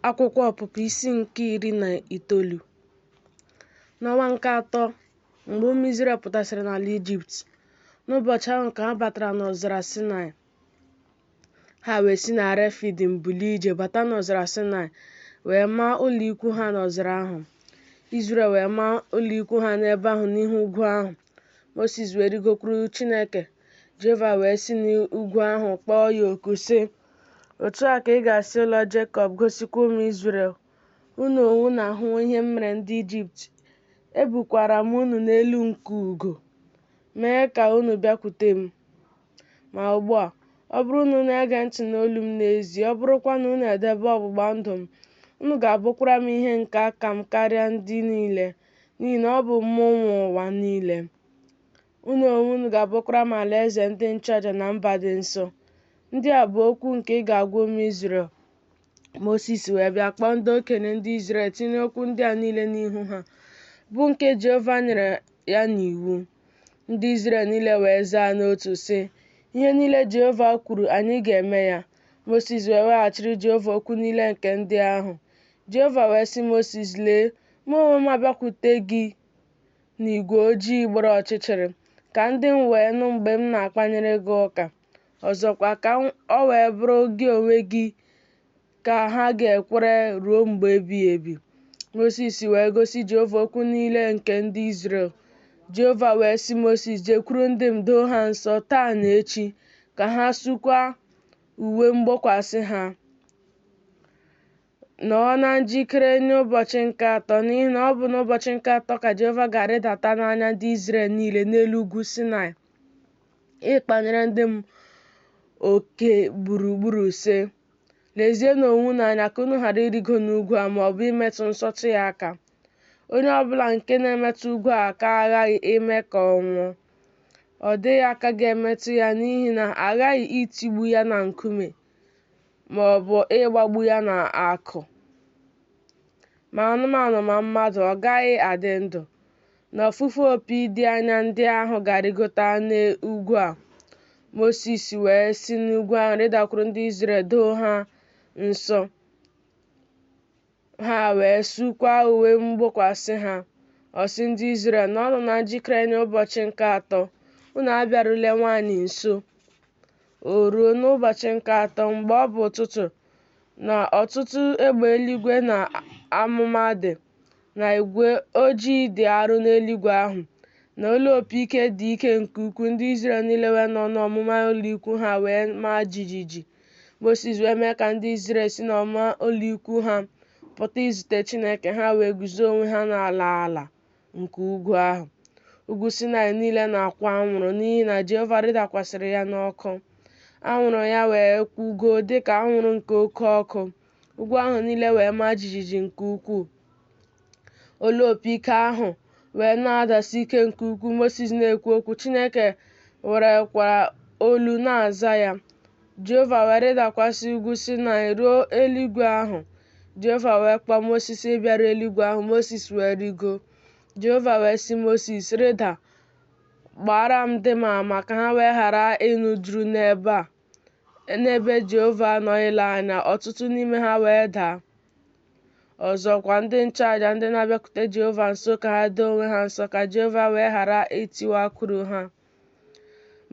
Akwụkwọ Ọpụpụ isi nke 19. N'ọnwa nke atọ, mgbe ụmụ Izrel pụtasịrị n'ala Ijipt, n'ụbọchị ahụ ka ha batara n'ọzara Sinaị. Ha wee si na Refidim bulie ije bata n'ọzara Sinaị wee maa ụlọikwu ha n'ọzara ahụ. Izrel wee maa ụlọikwu ha n'ebe ahụ n'ihu ugwu ahụ. Mosis wee rigokwuru Chineke, Jehova wee si n'ugwu ahụ kpọọ ya oku, sị, Otu a ka ị ga-asị ụlọ Jekọb, gosikwa ụmụ Izrel, Unu onwe unu ahụwo ihe m mere ndị Ijipt, ebukwara m unu n'elu nku ugo, mee ka unu bịakwute m. Ma ugbu a, ọ bụrụ na unu egee ntị n'olu m n'ezie, ọ bụrụkwa na unu edebe ọgbụgba ndụ m, unu ga-abụkwara m ihe nke aka m karịa ndị niile, n'ihi na ọ bụ mụ nwe ụwa niile. Unu onwe unu ga-abụkwara m alaeze ndị nchụaja na mba dị nsọ. Ndị a bụ okwu nke ị ga-agwa ụmụ Izrel. Mosis wee bịa kpọọ ndị okenye ndị Izrel tinye okwu ndị a niile n'ihu ha, bụ nke Jehova nyere ya n'iwu. Ndị Izrel niile wee zaa n'otu, sị, Ihe niile Jehova kwuru, anyị ga-eme ya. Mosis wee weghachiri Jehova okwu niile nke ndị ahụ. Jehova wee sị Mosis, Lee, mụ onwe m abịakwute gị n'igwe ojii gbara ọchịchịrị, ka ndị m wee nụ mgbe m na-akpanyere gị ụka. Ọzọkwa, ka o wee bụrụ gị onwe gị ka ha ga-ekwere ruo mgbe ebighị ebi. Mosis wee gosi Jehova okwu niile nke ndị Izrel. Jehova wee sị Mosis, Jekwuru ndị m, doo ha nsọ taa na echi, ka ha sukwa uwe mgbokwasị ha. Nọọ na njikere nye ụbọchị nke atọ, n'ihi na ọ bụ n'ụbọchị nke atọ ka Jehova ga-arịdata n'anya ndị Izrel niile n'elu ugwu Sinaị, ịkpanyere ndị m oke gburugburu, sị, Lezienụ onwe unu anya ka unu ghara ịrịgo n'ugwu a ma ọ bụ imetụ nsọtụ ya aka. Onye ọ bụla nke na-emetụ ugwu a aka aghaghị ime ka ọ nwụọ. Ọ dịghị aka ga-emetụ ya n'ihi na a ghaghị itigbu ya na nkume ma ọ bụ ịgbagbu ya na akụ. Ma anụmanụ ma mmadụ, ọ gaghị adị ndụ. N'ofufe opi dị anya ndị ahụ ga-arịgota n'ugwu a. Mosis wee si n'ugwu ahụ rịdakwuru ndị Izrel doo ha nsọ. Ha wee sukwaa uwe mgbokwasị ha. Ọ sị ndị Izrel, Nọọnụ na njikere nye ụbọchị nke atọ, unu abịarula nwaanyị nso. O ruo n'ụbọchị nke atọ, mgbe ọ bụ ụtụtụ, na ọtụtụ egbe eluigwe na amụma dị, na igwe ojii dị arọ n'eluigwe ahụ, na olu opi ike dị ike nke ukwuu, ndị Izrel niile wee nọ n'ọmụma ụlọikwu ha wee maa jijiji. Mosis wee mee ka ndị Izrel si n'ọmụma ụlọikwu ha pụta izute Chineke, ha wee guzo onwe ha n'ala ala nke ugwu ahụ. Ugwu Sinaị niile na-akwụ anwụrụ n'ihi na Jehova rịdakwasịrị ya n'ọkụ. Anwụrụ ya wee kwụgoo dị ka anwụrụ nke oke ọkụ. Ugwu ahụ niile wee maa jijiji nke ukwuu. Olu opi ike ahụ wee na-adasi ike nke ukwuu. Mosis na-ekwu okwu, Chineke werekwara olu na-aza ya. Jehova wee rịdakwasị ugwu Sinaị ruo eluigwe ahụ. Jehova wee kpọọ Mosis ịbịaru eluigwe ahụ, Mosis wee rịgoo. Jehova wee sị Mosis, Rịda, gbaara m ndị m ama, ka ha wee ghara ịnụjuru n'ebe a, n'ebe Jehova nọ ile anya, ọtụtụ n'ime ha wee daa. Ọzọkwa, ndị nchụaja ndị na-abịakwute Jehova nso ka ha doo onwe ha nsọ, ka Jehova wee ghara itiwakwuru ha.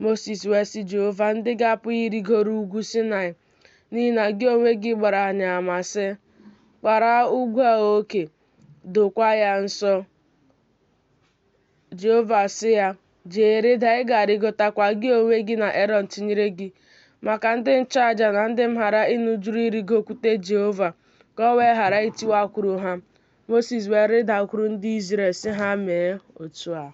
Mosis wee sị Jehova, Ndị gị apụghị ịrịgoru ugwu Sinaị, n'ihi na gị onwe gị gbara anyị ama, sị, Kpara ugwu a oke, dokwa ya nsọ. Jehova sị ya, Jee, rịda, ị ga-arịgotakwa, gị onwe gị na Erọn tinyere gị, ma ka ndị nchụaja na ndị m ghara ịnụjuru ịrịgokwute Jehova, ka o wee ghara itiwakwuru ha. Mosis wee rịdakwuru ndị Izrel, sị ha mee otu a.